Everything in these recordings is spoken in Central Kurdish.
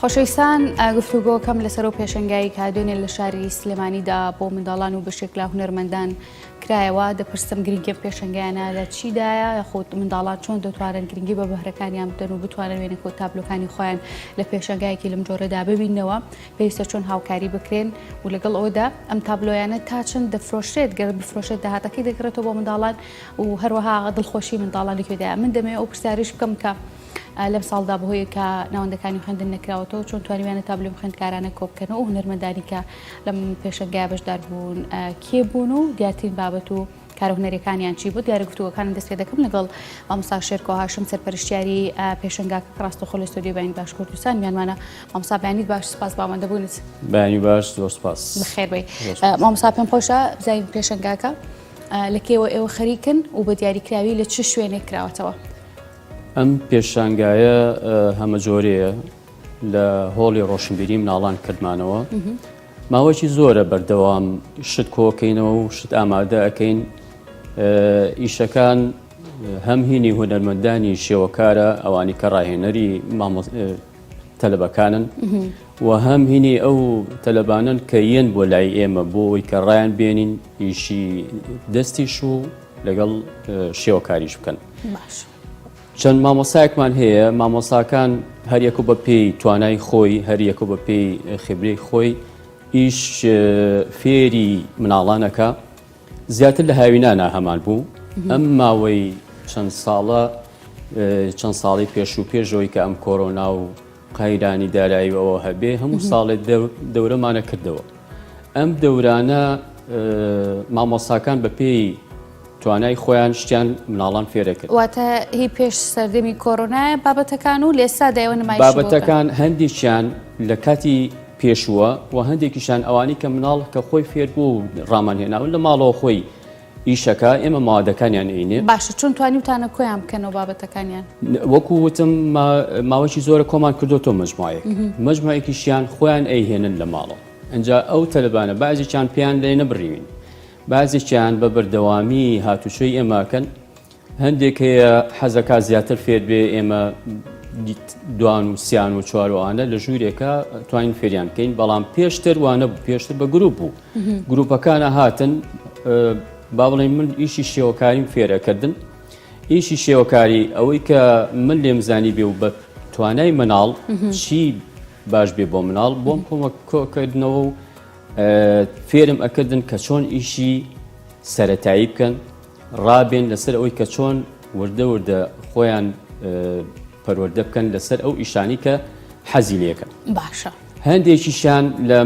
خۆشەویستان گفتوگۆکەم لەسەر و پێشەنگایی کە دوێنێ لە شاری سلێمانیدا بۆ منداڵان و بەشێک لە هونەرمەندان کرایەوە دەپرسم گرنگی ئەم پێشەنگایانە لە چیدایە یاخود منداڵان چۆن دەتوانن گرنگی بە بەهرەکانیان بدەن و بتوانن وێنەکە و تابلۆکانی خۆیان لە پێشەنگایەکی لەم جۆرەدا ببینەوە پێویستە چۆن هاوکاری بکرێن و لەگەڵ ئەودا ئەم تابلۆیانە تا چەند دەفرۆشرێت گەر بفرۆشێت داهاتەکەی دەگەڕێتەوە بۆ منداڵان و هەروەها دڵخۆشی منداڵان لەکوێدایە من دەمەوێت ئەو پرسیارش بکەم کە لەم ساڵدا بەهۆی کە ناوەندەکانی خوێندن نەکراوەتەوە چۆن توانیویانە تابلۆی خوێندکارانە کۆبکەنەوە و هونەرمەندانی کە لەم پێشەنگایە بەشدار بوون کێ بوون و دیارترین بابەت و کارە هونەریەکانیان چی بوو دیارە گفتوگۆکانم دەست پێ دەکەم لەگەڵ مامۆستا شێرکۆ هاشم سەرپەرشتیاری پێشەنگاکە کە ڕاستەوخۆ لە ستۆدیۆی بەیانی باش کوردستان میانمانە مامۆستا بەیانیت باش سپاس بۆ ئامادەبوونت. بەیانی باش زۆر سپاس. بەخێر بێی مامۆستا پێم خۆشە بزانین پێشەنگاکە لە کێوە ئێوە خەریکن و بە دیاریکراوی لە چ شوێنێک کراوەتەوە؟ ئەم پێشانگایە هەمەجۆرەیە لە هۆڵی ڕۆشنبیری مناڵان کردمانەوە ماوەکی زۆرە بەردەوام شت کۆکەینەوە و شت ئامادە ئەەکەین ئیشەکان هەم هینی هونەرمەندانی شێوەکارە ئەوانی کە ڕاهێنەری تەلبەکانن و هەم هینی ئەو تەلبانن کە یەن بۆ لای ئێمە بۆ ئەوی کە ڕایان بێنین ئیشی دەستیش و لەگەڵ شێوەکاریش بکەن. باش. چەند مامۆستایەکمان هەیە، مامۆستاکان هەریەکە بە پێی توانای خۆی، هەریەکە بە پێی خبرەی خۆی ئیش فێری مناڵانەکە زیاتر لە هاوینانە هەمان بوو ئەم ماوەی چەند ساڵە چەند ساڵی پێش و پێشەوەی کە ئەم کۆرۆنا و قەیرانی دارایی و ئەوە هەبێ هەموو ساڵێ دەورەمانە کردەوە ئەم دەورانە مامۆستاکان بە پێی توانای خۆیان شتیان مناڵان فێرە کرد. واتە هی پێش سەردەمی کۆرۆنایە بابەتەکان و لێستا دایەوە نمایشی بۆ بکەن. بابەتەکان هەندێکیان لە کاتی پێشووە و هەندێکیشان ئەوانەی کە مناڵ کە خۆی فێر بوو و ڕامان هێناون لە ماڵەوە خۆی ئیشەکە ئێمە مادەکانیان ئەینێ. باشە چۆن توانیوتانە کۆیان بکەنەوە بابەتەکانیان؟ وەکو وتم ماوەکی زۆرە کۆمان کردۆتەوە مەجموعەیەک مەجموعێکیشیان خۆیان ئەیهێنن لە ماڵەوە ئینجا ئەو تەلەبانە بەعزێکیان پێیان لێ نەبڕیوین بەعزێکیان بە بەردەوامی هاتوچۆی ئێمە ئەکەن هەندێک هەیە حەزەکا زیاتر فێر بێ ئێمە دوان و سیان و چوار و ئەوانە لە ژوورێکە توانین فێریان بکەین بەڵام پێشتر وانە بوو پێشتر بە گروپ بوو گروپەکانە هاتن با بڵێن من ئیشی شێوەکاریم فێرەکردن ئیشی شێوەکاری ئەوەی کە من لێم زانی بێ و بە توانای مناڵ چی باش بێ بۆ مناڵ بۆم کۆمەک کۆکردنەوە و فێرم ئەکردن کە چۆن ئیشی سەتایی بکەن ڕابێن لەسەر ئەوەی کە چۆن وردە وردە خۆیان پەروەردە بکەن لەسەر ئەو ئیشانی کە حەزی لێکەن. باشە. هەندێکیشیان لە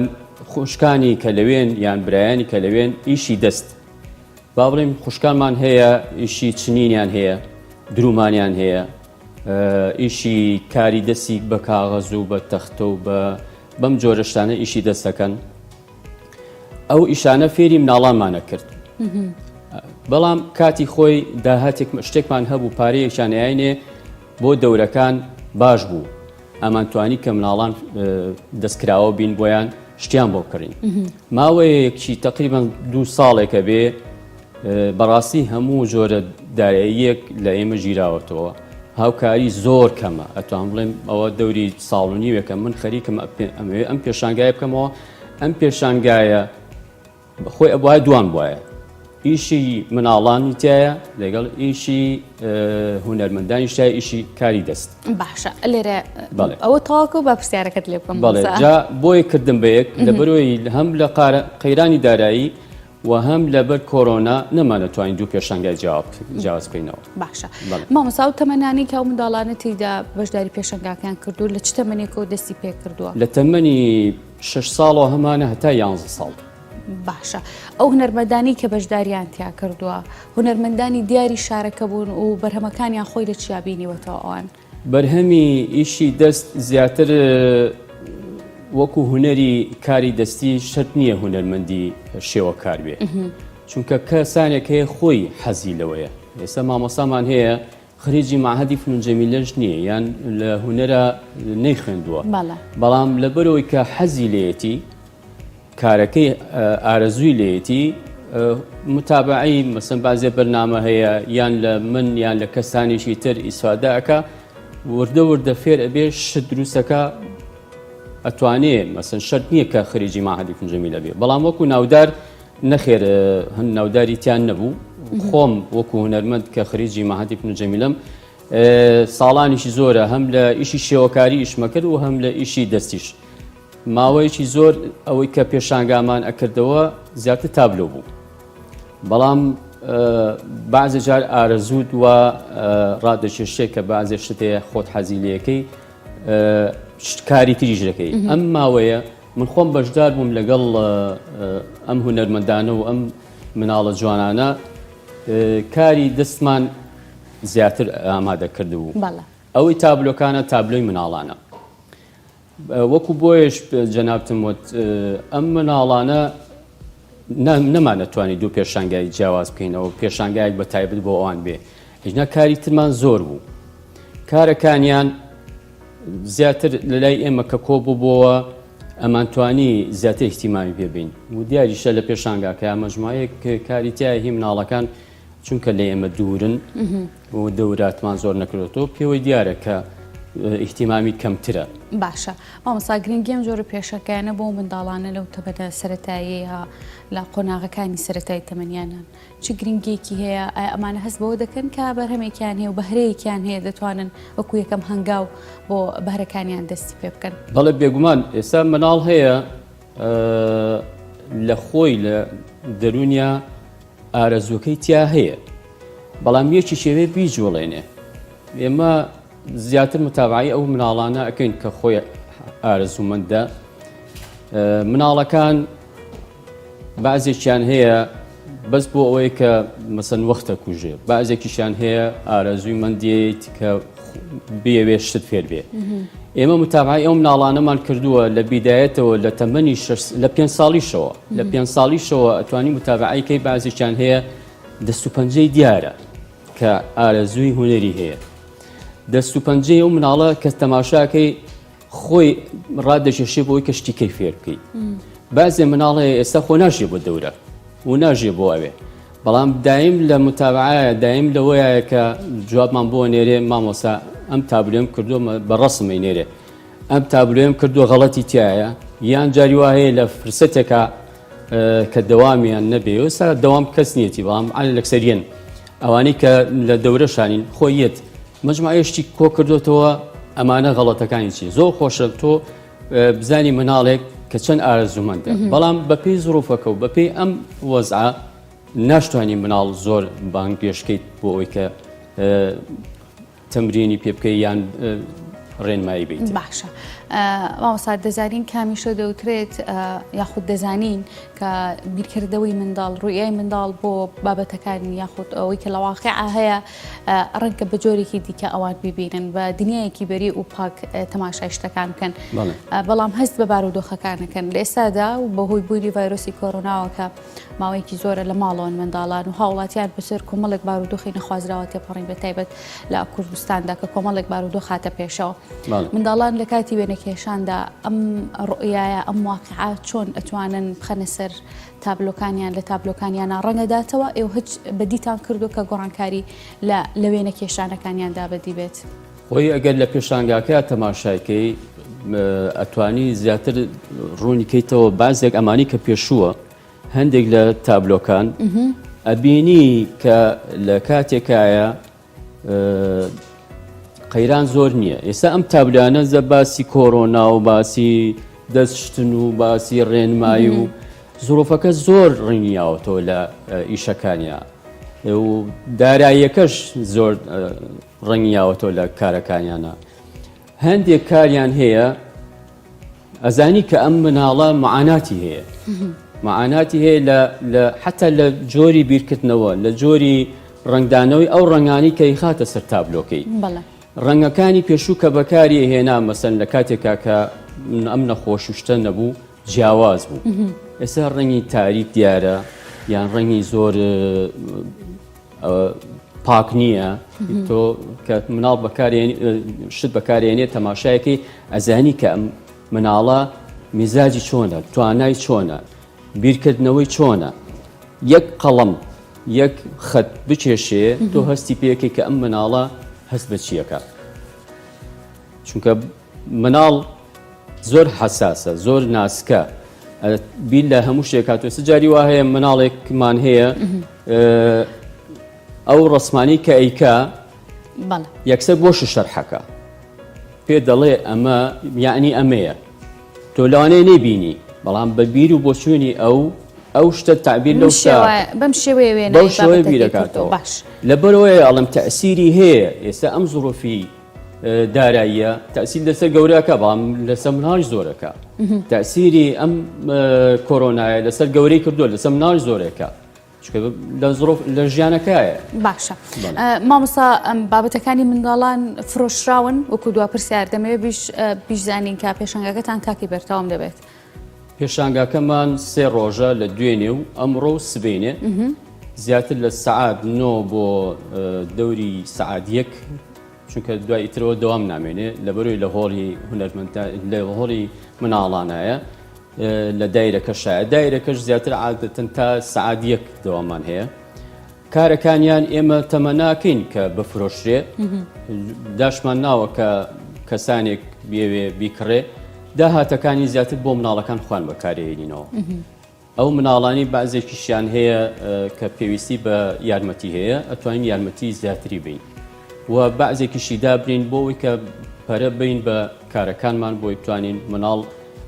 خوشکانی کە لەوێن یان برایانی کە لەوێن ئیشی دەست با بڵێم خوشکانمان هەیە ئیشی چنینیان هەیە درومانیان هەیە ئیشی کاری دەستی بە کاغەز و بە تەختە و بە بەم جۆرە شتانە ئیشی دەست دەکەن. ئەو ئیشانە فێری مناڵانمانە کرد بەڵام کاتی خۆی داهاتێک شتێکمان هەبوو پارەیەکیان ئاینێ بۆ دەورەکان باش بوو ئەمانتوانی کە مناڵان دەستکراوە بین بۆیان شتیان بۆ بکڕین ماوەیەکی تقریبان دوو ساڵێکە بێ بەڕاستی هەموو جۆرە داراییەک لە ئێمە گیراوەتەوە هاوکاری زۆر کەمە ئەتوان بڵێم ئەوە دەوری ساڵ و نیوێکە من خەریکم ئەمەوێ ئەم پێشانگایە بکەمەوە ئەم پێشانگایە خۆی ئەبواە دوان بواە ئیشی مناڵانی تایە لەگەڵ ئیشی هونەرمەندانی شای ئیشی کاری دەست باشە لێرە ئەوە تاکو بە پرسیارەکەت لێ بکەم بەڵێ جا بۆیە کردم بە یەک لە بەرۆی هەم لە قەیرانی دارایی و هەم لەبەر کۆرۆنا نەمانەتوانی دوو پێشانگای جیاواز بکەینەوە. باشە مامۆستا ئەو تەمەنانەی کە ئەو منداڵانە تێیدا بەشداری پێشانگاکەیان کردووە لە چ تەمەنێکەوە دەستی پێ کردووە؟ لە تەمەنی شەش ساڵەوە هەمانە هەتا یانزە ساڵ. باشە ئەو هونەرمەندانەی کە بەشداریان تیا کردووە هونەرمەندانی دیاری شارەکە بوون و بەرهەمەکانیان خۆی لە چیا بینیوەتەوە ئەوان؟ بەرهەمی ئیشی دەست زیاتر وەکو هونەری کاری دەستی شەرت نییە هونەرمەندی شێوەکار بێ چونکە کەسانێک هەیە خۆی حەزی لەوەیە ئێستا مامۆسامان هەیە خریجی معهدی فنون جەمیلەش نییە یان لە هونەرە نەیخوێندووە بەڵام لەبەرەوەی کە حەزی لێیەتی کارەکەی ئارەزووی لێیەتی متابعەی مەسەن بازێ بەرنامە هەیە یان لە من یان لە کەسانێکی تر ئیسفادە ئەکا وردە وردە فێر ئەبێ شت دروستەکە. ئەتوانێ مەسەن شەرت نییە کە خەریجی مەعهەدی فنون جەمیلە بێ بەڵام وەکو ناودار نەخێر هەن ناوداری تیان نەبوو خۆم وەکو هونەرمەند کە خەریجی مەعهەدی فنون جەمیلەم ساڵانیشی زۆرە هەم لە ئیشی شێوەکاری ئیشمە کرد و هەم لە ئیشی دەستیش ماوەیەکی زۆر ئەوەی کە پێشانگامان ئەکردەوە زیاتر تابلۆ بوو بەڵام بەعزێ جار ئارەزووت وا ڕادەکێشێ کە بەعزێ شت هەیە خۆت حەزی لەکەی کاری تریش دەکەی ئەم ماوەیە من خۆم بەشدار بووم لەگەڵ ئەم هونەرمەندانە و ئەم مناڵە جوانانە کاری دەستمان زیاتر ئامادە کردبوو ئەوەی تابلۆکانە تابلۆی مناڵانە وەکو بۆیەش جەنابتم وت ئەم مناڵانە نەمانەتوانی دوو پێشانگای جیاواز بکەینەوە پێشانگایەک بە تایبەت بۆ ئەوان بێ هیچنا کاری ترمان زۆر بوو کارەکانیان زیاتر لە لای ئێمە کە کۆ ببووەوە ئەمانتوانی زیاتر احتیمامی پێبین و دیاریشە لە پێشانگاکە مەجموعەیەک کاری تایە هی مناڵەکان چونکە لە ئێمە دوورن و دەوراتمان زۆر نەکردێتەوە پێوەی دیارە کە ئیهتیمامی کەمترە. باشە مامۆستا گرنگی ئەم جۆرە پێشەکایانە بۆ منداڵانە لەو تەمەنە سەرەتاییەیە لە قۆناغەکانی سەرەتای تەمەنیانان چ گرنگیەکی هەیە ئایا ئەمانە هەست بەوە دەکەن کە بەرهەمێکیان هەیە و بەهرەیەکیان هەیە دەتوانن وەکو یەکەم هەنگاو بۆ بەهرەکانیان دەستی پێ بکەن؟ بەڵێ بێگومان ئێستا مناڵ هەیە لە خۆی لە دەروونیا ئارەزووەکەی تیا هەیە بەڵام یەکێکی ئەوێ بیجوڵێنێ ئێمە زیاتر متابعی ئەو مناڵانە ئەکەین کە خۆی ئارەزوومەندە مناڵەکان بەعزێکیان هەیە بەس بۆ ئەوەی کە مەسەن وەختە کوژێ بەعزێکیشیان هەیە ئارەزووی مەندیت کە بیەوێ شت فێر بێ ئێمە متابعی ئەو مناڵانەمان کردووە لە بیدایەتەوە لە تەمەنی لە پێ ساڵیشەوە لە پێ ساڵیشەوە ئەتوانی متابعی کەی بازێکیان هەیە دەست و پەنجەی دیارە کە ئارەزووی هونەری هەیە دەست و پەنجەی ئەو مناڵە کە تەماشاکەی خۆی ڕادەکێشێ بۆی کە شتیکەی فێر بکەیت بازێ مناڵ هەیە ئێستا خۆ ناژێ بۆ دەورە و ناژێ بۆ ئەوێ بەڵام دایم لە متابعایە دایم لەوەیە کە جوابمان بۆ نێرێ مامۆسا ئەم تابلۆم کردو بە ڕسمەی نێرێ ئەم تابلۆم کردو غەڵەتی تایە یان جاری وا هەیە لە فرسەتێکە کە دەوامیان نەبێ ئێستا دەوام کەس نیەتی بەڵام عەلە لەکسەریەن ئەوانەی کە لە دەورەشانین خۆیەت مەجموعەیە شتی کۆ کردوتەوە ئەمانە غەڵەتەکانی چی زۆر خۆشە تۆ بزانی مناڵێک کە چەند ئارەزوومەندە بەڵام بەپێی زروفەکە و بەپێی ئەم وەزعە ناشتوانی مناڵ زۆر بانگ پێشکەیت بۆ ئەوەی کە تەمرینی پێ بکەی یان ڕێنمایی بیت. باشە مامۆستا دەزانین کامیشە دەوترێت یاخود دەزانین کە بیرکردەوەی منداڵ ڕوئیای منداڵ بۆ بابەتەکانی یاخود ئەوەی کە لە واقع هەیە ڕەنگە بە جۆرێکی دیکە ئەوان ببینن بە دنیایەکی بەری و پاک تەماشای شتەکان بکەن بەڵام هەست بە بارودۆخەکانەکەن لە ئێستادا و بەهۆی بوونی ڤایرۆسی کۆرۆناوە کە ماوەیەکی زۆرە لە ماڵەوەن منداڵان و هاوڵاتیان بەسەر کۆمەڵێک بارودۆخی نەخوازراوە تێپەڕین بە تایبەت لە کوردستاندا کە کۆمەڵێک بارودۆخ هاتە پێشەوە منداڵان لە کاتی وێنەکێشاندا ئەم ڕۆیایە ئەم واقعە چۆن ئەتوانن بخەنە سەر تابلۆکانیان لە تابلۆکانیانە ڕەنگەداتەوە ئێوە هیچ بەدیتان کردو کە گۆڕانکاری لە لە وێنە کێشانەکانیاندا بەدی بێت؟ خۆی ئەگەر لە پێشانگاکە تەماشایکەی ئەتوانی زیاتر ڕوونی کەیتەوە بازێک ئەمانی کە پێشووە هەندێک لە تابلۆکان ئەبینی کە لە کاتێکایە قەیران زۆر نییە ئێستا ئەم تابلانە زە باسی کۆرۆنا و باسی دەستشتن و باسی ڕێنمایی و زڕۆفەکە زۆر ڕنیاوەتەوە لە ئیشەکانیا و داراییەکەش زۆر ڕەنگیاوەتەوە لە کارەکانیانە هەندێک کاریان هەیە ئەزانی کە ئەم مناڵە معاناتی هەیە معاناتی هەیە لە حتا لە جۆری بیرکردنەوە لە جۆری ڕەنگدانەوەی ئەو ڕەنگانی کە ئیخاتە سەر تابلۆکەی ڕەنگەکانی پێشوو کە بەکاری هێنا مەسەن لە کاتێکا کە ئەم نەخۆش و شتە نەبوو جیاواز بوو ئێستا ڕەنگی تاریک دیارە یان ڕەنگی زۆر پاک نییە تۆ کە مناڵ بەکارێن شت بەکارێنێ تەماشایەکەی ئەزانی کە ئەم مناڵە میزاجی چۆنە توانای چۆنە بیرکردنەوەی چۆنە یەک قەڵم یەک خەت بکێشێ تۆ هەستی پێەکەی کە ئەم مناڵە هەست بە چیەکە چونکە مناڵ. زۆر حەساسە زۆر ناسکە بیر لە هەموو شتێک هاتووە سە جاری وا هەیە مناڵێکمان هەیە ئەو ڕسمانی کە ئەیکا یەکسەر بۆش شەرحەکە پێ دەڵێ ئەمە یعنی ئەمەیە تۆ لەوانەیە نەیبینی بەڵام بە بیر و بۆچوونی ئەو ئەو شتە تەعبیر لەو شتە بەم شێوەیە وێنای بەو شێوەیە بابەتەکەی بیرەکاتەوە کردووە باش. لەبەرئەوەیە ئەڵێم تەئسیری هەیە ئێستا ئەم زروفی داراییە تەئسیر لەسەر گەورەکە بەڵام لەسەر مناڵیش زۆرەکە تەئسیری ئەم کۆرۆنایە لەسەر گەورەی کردووە لەسەر مناڵیش زۆرەکە چونکە لە زڕۆف لە ژیانەکایە. باشە مامۆستا بابەتەکانی منداڵان فرۆشراون وەکو دوا پرسیار دەمەوێت بیش بیشزانین کە پێشانگاکەتان تاکی بەرتەوام دەبێت. پێشانگاکەمان سێ ڕۆژە لە دوێنێ و ئەمڕۆ و سبەینێ زیاتر لە سەعات نۆ بۆ دەوری سەعات یەک چونکە دوای ئیترەوە دەوام نامێنێ لەبەرەوەی لە هۆڵی هونەرمەندە لە هۆڵی مناڵانایە لە دایرەکەشایە دایرەکەش زیاتر عادەتەن تا سەعات یەک دەوامان هەیە کارەکانیان ئێمە تەمەناکەین کە بفرۆشرێ داشمان ناوە کە کەسانێک بێوێ بیکڕێ داهاتەکانی زیاتر بۆ مناڵەکان خوان بەکارێنینەوە ئەو مناڵانی بەعزێکیشیان هەیە کە پێویستی بە یارمەتی هەیە ئەتوانین یارمەتی زیاتری بین و بەعزێکیشی دابنین بۆ ئەوەی کە پەرە بین بە کارەکانمان بۆی بتوانین مناڵ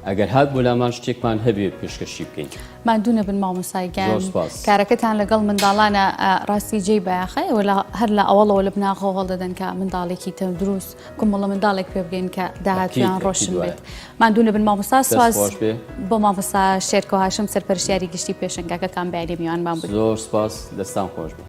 ئەگەر هات بۆ لامان شتێکمان هەبێ پێشکەشی بکەین. ماندوو نەبن مامۆستا گیان زۆر سوپاس. کارەکەتان لەگەڵ منداڵانە ڕاستی جێی بایەخە ئێوە لە هەر لە ئەوەڵەوە لە بناغەوە هەوڵدەدەن کە منداڵێکی تەندروست کومەڵە منداڵێک پێ بگەین کە داهاتویان ئەکید ئەکید ڕۆشن وایە. بێت ماندوو نەبن مامۆستا دەست سواز خۆش بێ. بۆ مامۆستا شێرکۆ هاشم سەرپەرشتیاری گشتی پێشەنگاکەتان بەیانی میوانمان بووی. زۆر سوپاس دەستان خۆش بێ.